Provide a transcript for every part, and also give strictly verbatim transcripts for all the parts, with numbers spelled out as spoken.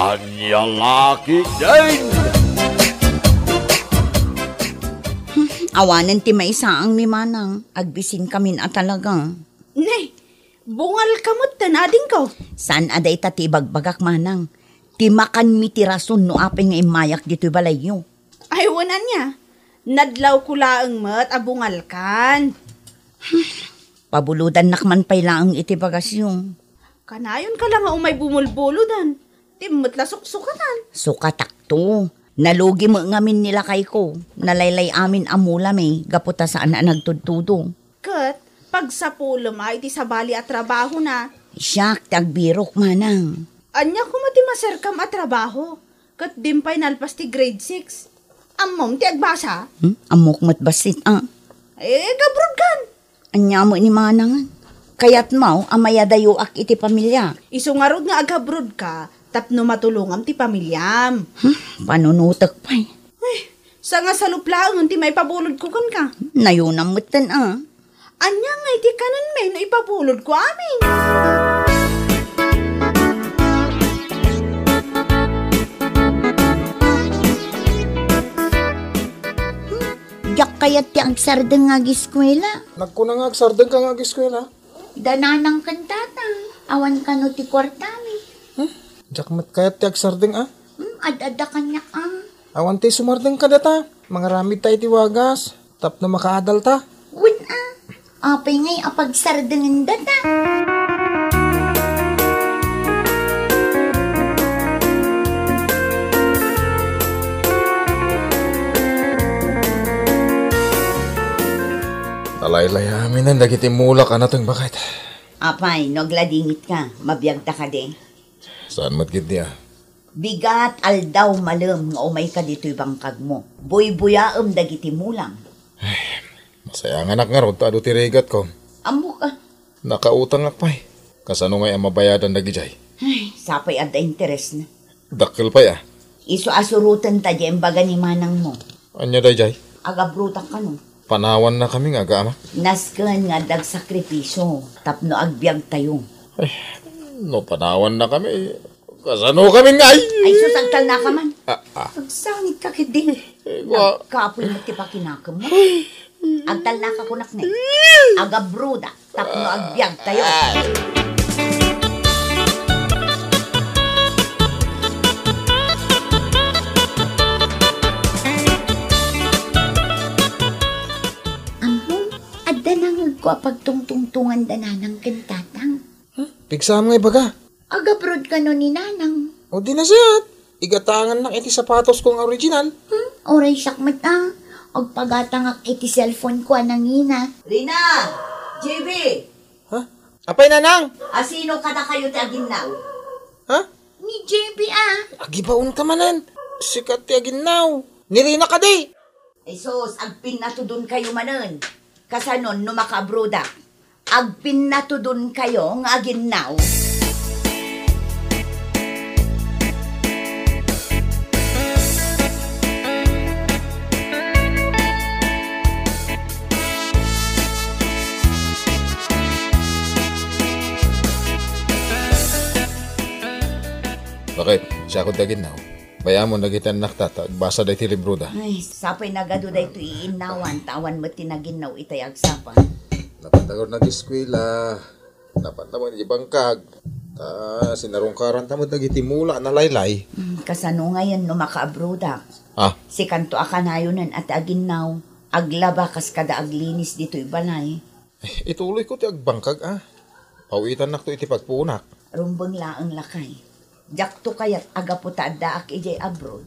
Ania la ketdin? Awanen ti maisaangmi, manang. Agbisinkamin a talaga. Nay, bungalka metten, adingko. Saan a dayta ti ibagbagak, manang. Ti makanmi ti rason no apay nga immayak ditoy balayyo. Ay, wen ania. Nadlawko laeng met a bungalkan. Pabulodannak man pay laeng iti bagasyo. Kanayonka la nga umay bumulbulodan. Ti met la suksukatan. Sukatakto. Nalugi met ngamin ni lakayko. Nalaylay amin a mulami gapu ta saan a nagtudtudo. Ket pagsapulem a iti sabali a trabahona. Siak ti agbirok, manang. Ania koma ti maserkam a trabaho? Ket dim pay nalpas ti grade six. Ammom ti agbasa? Hmm? Ammok met bassit, a. Eh, agabrodkan. Ania met ni manang? Kayatmo a mayadayoak iti pamiliak? Isu ngarud nga agabrodka tapno matulongam ti pamiliam. Hmm? Panunotek pay. Eh, sangasalup laengen ti maipabulodko kenka. Nayonam metten, a. Ania ngay ti kanenmi no ipabulodko amin? Diak kayat ti agsardeng nga agiskuela. Nagkuna nga agsardengka nga agiskuela? Da nanang ken tatang, awan kano ti kuartami. Hmm? Diak met kayat ti agsardeng, a. Hmm, ad-adda kaniak, a. Awan ti sumardeng kadata. Mangaramid ta iti wagas tapno makaadal ta. Wen, a. Apay ngay a pagsardengen data? Nalaylay aminen dagiti mulak a nateng, baket. Apay, no agladingitka, mabiagta kadi? Saan met ketdi, a. Bigat aldaw malem nga umayka ditoy bangkagmo. Buybuyaem dagiti mulam. Ay, nasayanganak ngarud ta adu ti rigatko. Ammok, a. Nakautangak pay. Kasano ngay a mabayadan dagidiay? Ay, sapay adda interesna. Dakkel pay, a. Isu a surotenta diay imbaga ni manangmo. Ania daydiay? Agabrodak kano. Panawannakami nga aga-ama. Nasken nga adda agsakripisio tapno agbiagtayo. Ay, no panawannakami, kasanokamin ngay? Ay, sus, agtalnaka man. A, a. Agsangitka ketdi. Eh, wa- Agkapoy met ti pakinakemmo. Agtalnaka kunak ni. Agabrodak tapno agbiagtayo. Ammom, adda nangegko a pagtungtungtonganda nanang ken tatang. Huh? Pigsam nga ibaga? Agabroad kano ni nanang. O di nasayaat. Igatangannak iti sapatosko nga original. Hmm? Uray siak met, a. Agpagatangak iti cellphone ko a nangina. Rina! J B! Ha? Apay, nanang? Asino kadakayo ti aginnaw? Ha? Ni J B, a. Agibaonka manen. Sika ti aginnaw. Ni Rina kadi? Ay sus, agpinnatudonkayo manen. Kasanon no makaabrodak? Agpinnatudonkayo nga aginnaw. Baket, siak ti aginnaw. Bay-amon dagiti annakta ta agbasa daytoy libroda. Ay, sapay nagadu daytoy iinnawan, ta awan met ti naginnaw itay agsapa. Napatagor nag-eskwela, napatawag iti bangkag, ta sinarungkaranta met dagiti mula a nalaylay. Hmm, kasano ngayen no makaabrodak? Ah. Sikanto a kanayonen a ti aginnaw, aglaba kas kada aglinis ditoy balay. Eh, ituloyko ti agbangkag, a. Pawitannakto iti pagpuonak. Rumbeng laeng, lakay. Diakto kayat a gapu ta addaak idiay abroad,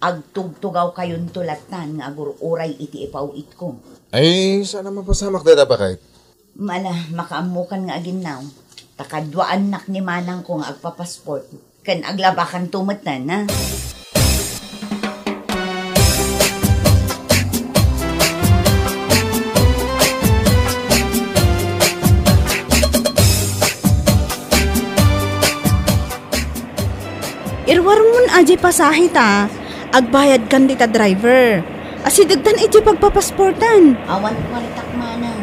agtugtugawkayonto lattan nga agur-uray iti ipaw-itko. Ay, saan a mapasamak dayta, baket? Mala, makaammokan nga aginnaw. Ta kaduaannak ni manangko nga agpapasport. Ken aglabakanto metten, a. Iruarmon a diay pasahe ta, agbayadkan dita driver. Asidegtan idiay pagpapasportan. Awan kuartak manang.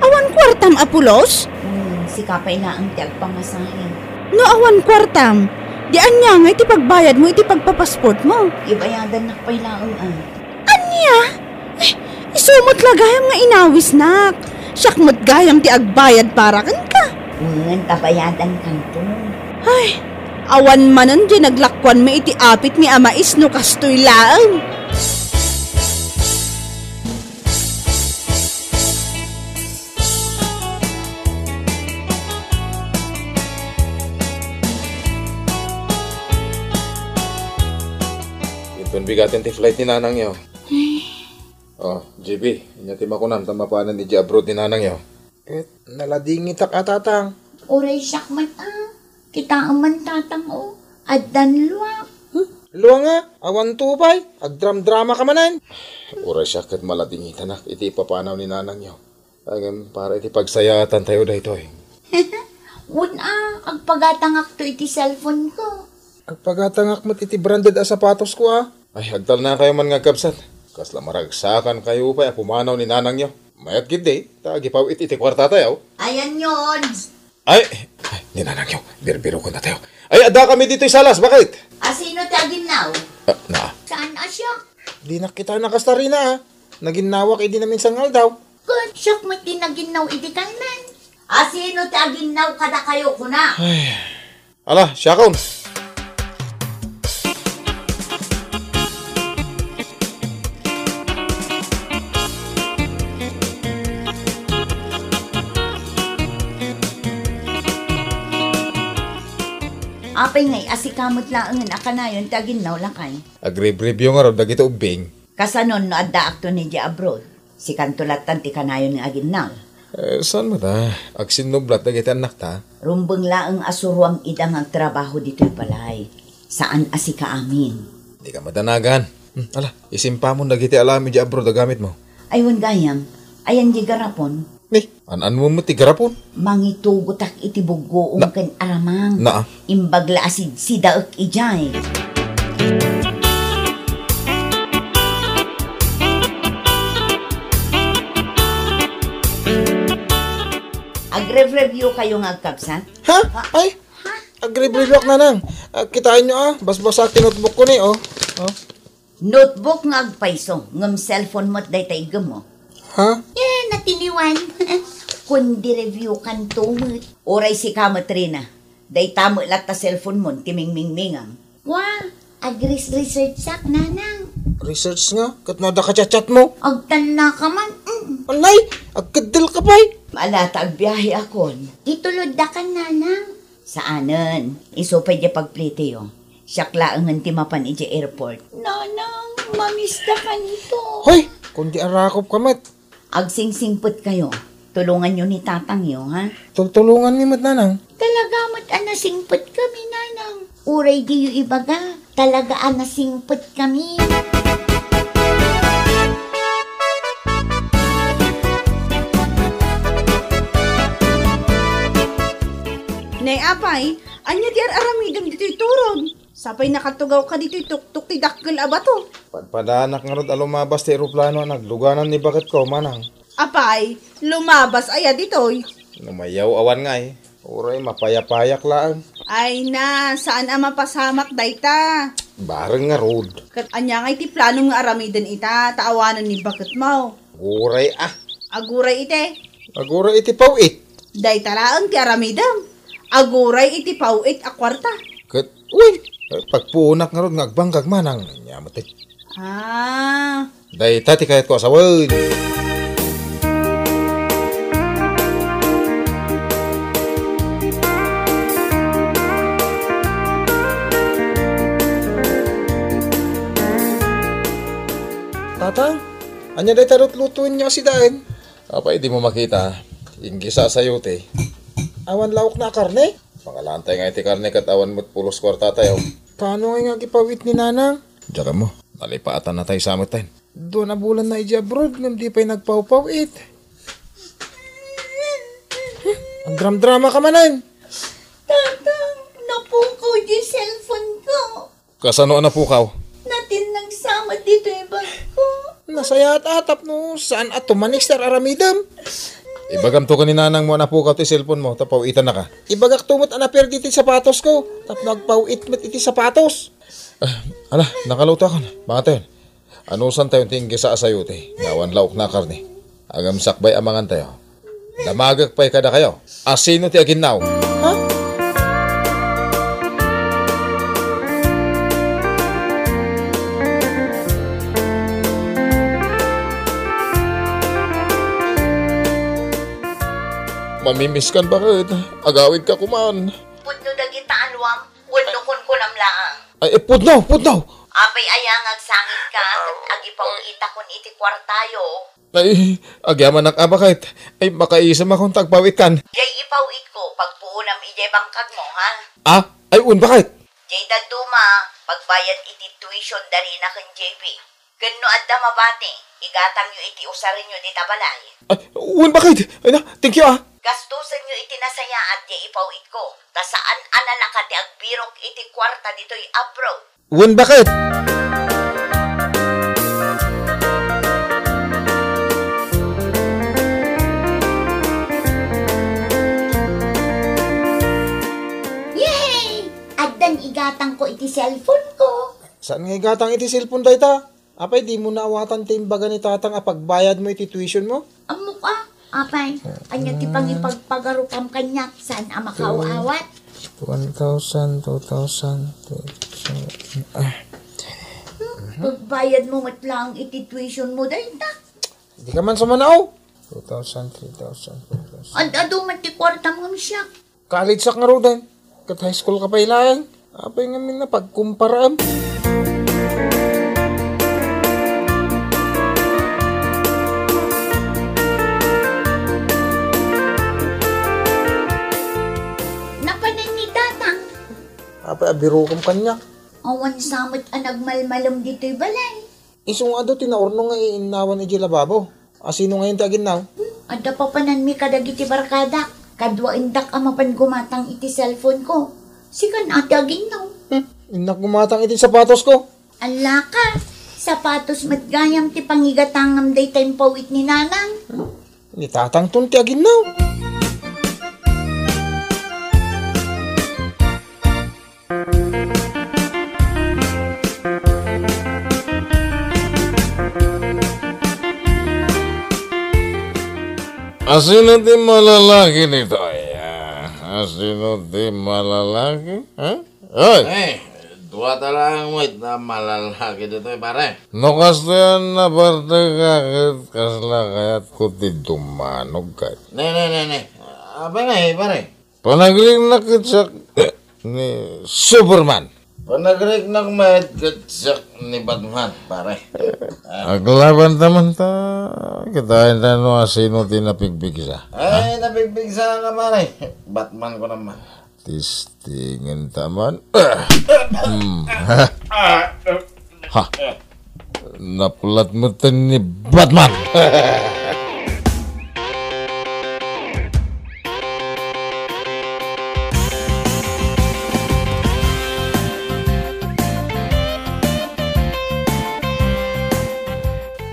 Awan kuartam a pulos? Hmm, sika pay laeng ti agpamasahe. No awan kuartam, Di ania nga iti pagbayadmo iti pagpapasportmo? Ibayadannak pay laeng, ah. Ania? Eh, isu met la gayam nga inawisnak. Siak met gayam ti agbayad para kenka. Wen, ta bayadankanto. Ay, awan manen diay naglakuanmi iti apitmi a mais no kastoy laeng. Inton bigaten ti flight ni nanangyo. Ay. Oh, J B, ania ti makunam ta mapanen idiay abroad ni nanangyo? Ket naladingitak a, tatang. Uray siak met a. Kitaem man, tatang, o. Addan luak. Hmm? Lua nga? Awan to pay? Agdramdramaka manen? Uray siak ket maladingitanak iti ipapanaw ni nanangyo. Ngem para iti pagsayaatan tayo daytoy. Wen a, agpagatangakto iti cellphone ko. Agpagatangak met iti branded a sapatos ko, a. Ay, agtalnakayo man nga agkabsat. Kasla maragsakan kayo pay a pumanaw ni nanangyo. Mayat gid di, ta agipaw-it iti kuarta tayo. Ayan yon. Ay, ay, ni nanangyo, birbirokon na tayo. Ay, adda kami ditoy salas, bakit? Asino ti aginnaw? Ah, na. Saan a siak? Di nakita na kastarina, a. Naginnawak idi naminsan nga aldaw. Kun siak met ti naginnaw idi kalman. Asino ti aginnaw kadakayo, kuna? Ay. Ala, siakon. Apay ngay, asika met laengen a kanayon ti aginnaw, lakay? Agribribyo ngarud dagiti ubbing. Kasanon no addaakto idiay abroad? Sikanto lattan ti kanayon nga aginnaw. Eh, saan met a? Agsinnublat dagiti annakta. Rumbeng laeng a suroam ida nga agtrabaho ditoy balay. Saan a sika amin. Dika madanagan. Hmm, ala, isimpamon dagiti alam idiay abroad a gamitmo. Ay, wen gayam. Ayan di garapon. Ni, an-anmo met ti garapon? Mangitugotak iti buggoom Na- ken aramang. Naa. Imbag la a sidsidaek idiay. Agrev-review kayo nga agkabsat? Ha? Ay, agrev-review ak, nanang. Ah, kitaenyo, a. Basbasaak ti notebook ko ni, o. O. Notebook nga agpayso, ngem cellphone met dayta iggemmo. Ha? Eh, natiliwan. Kundi review kanto met. Uray sika met, Rina. Dayta met latta cellphone mon ti mingmingmingam. Wa, agres-researchak, nanang. Research nga? Ket no adda ka chat-chat mo? Agtannaka man. Mm. Anay, agkeddel ka pay. Ala ta agbiahe akon. Itulodda kan, nanang. Saanen. Isu pay diay pagplitiyo. Siak laengen ti mapan idiay airport. Nanang, mamista kanto. Hoy! Kundi arakop ka met. Agsingsingpet kayo. Tulonganyo ni tatangyo, ha? Tultulonganmi met, nanang. Talaga met a nasingpet kami, nanang. Uray diyo ibaga, talaga a nasingpet kami. Nay, apay, ania ti ar-aramidem ditoy turod? Sapay nakatugawka ditoy tuktok ti dakkel a bato. Padpadanak ngarud a lumabas ti eroplano a nagluganan ni baketko, manang. Apay, lumabas aya ditoy? No mayaw-awan ngay, uray mapayapayak laeng. Ay na, saan a mapasamak dayta? Bareng ngarud. Ket ania ngay ti planom nga aramiden ita, ta awanen ni baketmo? Aguray a. Aguray iti? Aguray iti paw-it. Dayta laeng ti aramidem. Aguray iti paw-it a kuarta. Ket, wen, pagpuonak ngarud nga agbangkag manang. Ania met ti? Ah. Dayta ti kayatko a sawen. Tatang, ania dayta lutlutoenyo a sidaen? Apay, dimo makita? Inggisa a sayote. Awan laokna a karne? Pangalantay nga iti karne ket awan met pulos kuartatayo. Kaano ngay nga agipaw-it ni nanang? Diak ammo, nalipatan natay sa metten. Dua a bulanna idiay abroad ngem di pay nagpawpaw-it. Agdramdramaka manen. Tatang, napukaw diay cellphone ko. Kasano a napukaw? Natinnag sa met ditoy bagko. Nasayaat a tapno saan a tumanik ti ar-aramidem. Ibagamto ken ni nanangmo a napukaw ti cellphone mo, ta paw-itannaka. Ibagakto met a naperdi ti sapatosko, tapno agpaw-it met iti sapatos. Ah, ala, nakalutokon. Bakit? Anusantayo ti inggisa a sayote, nga awan laokna a karne. Ngem sakbay a mangantayo, damagek pay kadakayo. Asino ti aginnaw? Ha? Mamimiskan, bakit? Agawidka koman. Pudno dagita aluam, wenno kunkunam laeng. Ay, eh, pudno, pudno! Apay aya nga agsangitka ket agipaw-itakon iti kuartayo? Ay, agyamanak a, bakit? Ay, makaisamakon ta agpaw-itkan. Jay ipaw-itko, pagpuonam idiay bangkagmo, ha? Ah? Ay, un, bakit? Jay dadduma, pagbayad iti tuition da Rina ken J B. Ken no adda mabati, igatangyo iti usarenyo dita balay. Ay, un, bakit? Ay na, thank you, ah. Gastosenyo iti nasayaat jay ipaw-itko, ta saan a nalaka ti agbirok iti kuarta ditoy abroad. Un, bakit? Yay! Addan igatangko iti cellphone ko. Saan nga igatang iti cellphone dayta? Apay, dimo naawatan ti imbaga ni Tatang a pagbayadmo iti tuition mo? Ammok a, apay. Ania ti pangipagpagarupam kaniak, saan a makaaw-awat? One thousand, two thousand, three thousand. Ah. Hmm, pagbayadmo met laeng iti tuition mo dayta. Dika man sumanao. Two thousand, three thousand, four thousand. Ad-adu met ti kuartam ngem siak. College-ak ngaruden. Ket high school ka pay laeng. Apay ngamin a pagkumparaem? Napanan ni Tatang. Apay a birokam kaniak? Awan sa met a nagmalmalem ditoy balay. Isu nga adu ti naurno nga iinnawan idiay lababo. Asino ngayon ti aginnaw? Hmm, adda papananmi kadagiti barkadak. Kaduaendak a mapan gumatang iti cellphone ko. Sikan a ti aginnaw. Hmm, innak gumatang iti sapatos ko. Allaka, sapatos met gayam ti pangigatangam dayta impawit ni Nanang. Hmm, ni Tatang ton ti aginnaw. Asino ti malalaki ditoy? Ah, asino ti malalaki? Ha? Oy! Eh, dua ta laeng met a malalaki ditoy, pare. No kastoy a nabartek ka, ket kasla kayatko ti dumanog ket. Ne, ne, ne, ne. Apay ngay, pare? Panagriknak ket siak ni Superman. Panagriknak met ket siak ni Batman, pare. Ah. Aglabanta man ta, kitaenta no asino ti napigpigsa. Ay, napigpigsa nga, pare. Batman ko naman. Tistingen ta man. Ah. Hmm. Ha? Naplat metten ni Batman.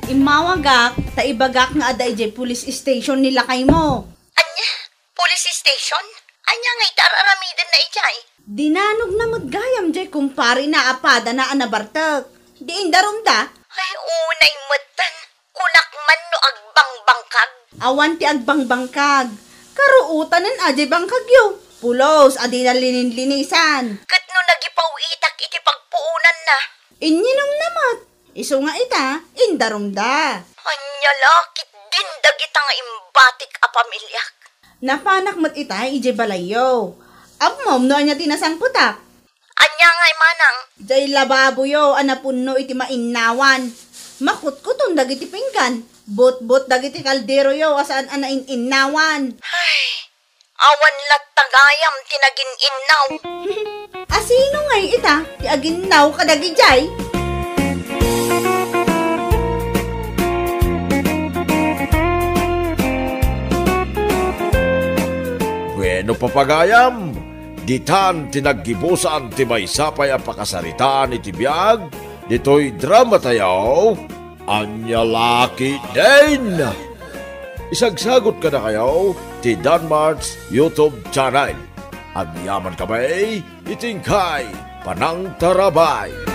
Immawagak, ta ibagak nga adda idiay police station ni lakaymo. Ania? Police station? Ania ngay ti ar-aramidenna idiay? Dinanogna met gayam diay kumparena a padana a nabartek. Di indarumda? Ay, unay metten. Kunak man no agbangbangkag. Awan ti agbangbangkag. Karuotanen a diay bangkagyo. Pulos a dina lininlinisan. Ket no nagipaw-itak iti pagpuonanna? Inyinumna met. Isu nga ita, indarumda. Ania la ketdin dagita nga imbatik a pamiliak? Napanak met ita idiay balayyo. Ammom no ania ti nasangpetak? Ania ngay manang? Diay lababoyo a napunno iti mainnawan. Makutkuton dagiti pinggan. Butbot dagiti kalderoyo a saan a nain-innawan. Ay, awan latta gayam ti nagin-innaw. Asino ngay ita ti aginnaw kadagidiay? Bueno, papagayam, ditan ti naggibusan ti maysa pay a pakasaritaan iti biag ditoy dramatayo, Ania La Ketdin! Isagsagot kadakayo ti Danmart's YouTube channel. Agyaman kami iti inkay panangtarabay.